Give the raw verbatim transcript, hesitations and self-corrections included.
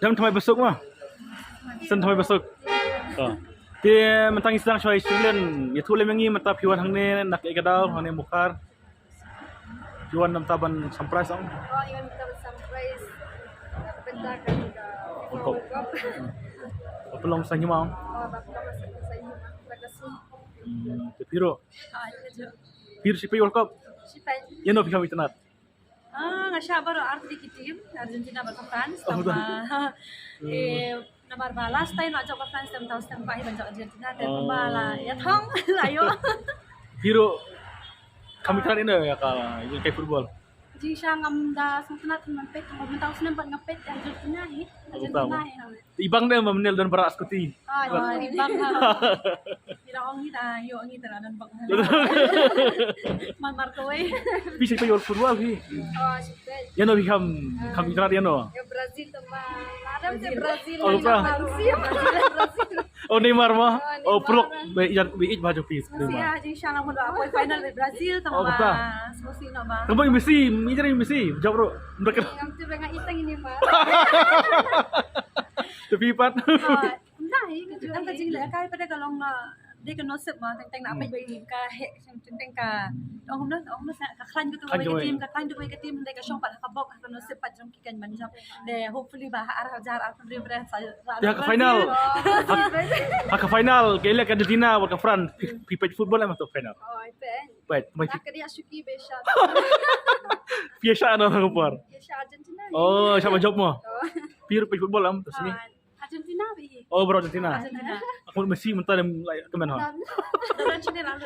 Snem thymmai ba suk ma. Snem thymmai ba suk. Te mynta ngi sdang shuwa ïa shu len, ïathuh lem ïa ngi mynta phi wan hangne na kaei ka daw, hangne Mukhar. Phi wan mynta ban surprise ong? Oh, ïa mynta ban surprise. Bynta ka World Cup. Ba pynlong sa hima ong? Oh, ba pynlong sa hima. Te phi ruh? Phi ruh shu peit World Cup? Ïano phi kham itynnad? Ah, nga shah baroh ar tylli ki team, Argentina bad France. Oh, tangba eh, namar ba last time la jop ka France, tem tau stem ba hi ban jop Argentina, te kumba la ïa thong la ïoh. Phi ruh kham itynnad ïano ïa ka, ïa ka football? Jingshisha ngam da sngewtynnad ban peit, tangba mynta u snem pat nga peit Argentina hi. Argentina hi. Ibang ne ma mynne don baroh skuti. Ah, ibang ha. Ira ong hi ta, ïoh ong hi ta don bang. Man mar kawei. Phi shu peit football phi? Oh, shu peit. Ïano phi kham, kham itynnad ïano? Ïa Brazil tangba. Adam te Brazil. Oh, Brazil. Oh, Neymar ma. Oh, prok be ïa be ïa ba jop phi. Neymar. Jingshisha ngam da poi final Brazil tangba. Tangba Messi, mi jari Messi. Jop ruh. Ngam te be nga itang ini ma. Te phi pat. Nah, hi ka jingeh ka jingeh ka long de ka nosip ma teng teng na peit ba ka he teng teng ka ong na ong na ka khlaiñ ka tu ka team ka khlaiñ tu ka team de ka shong pat ka bok ka nosip pat jong ki kan ban jop de hopefully ba ar hajar ar pynriew bre sa ya ka final ha ka final ka elek Argentina bad ka France phi peit football em to final peit mai ka dia shuki be sha phi sha na ka por oh sha ba jop ma phi ruh peit football em to sini Argentina bi. Oh, baroh Argentina. Argentina. Aku Messi mynta dem lai temen ha. Dalam sini lalu.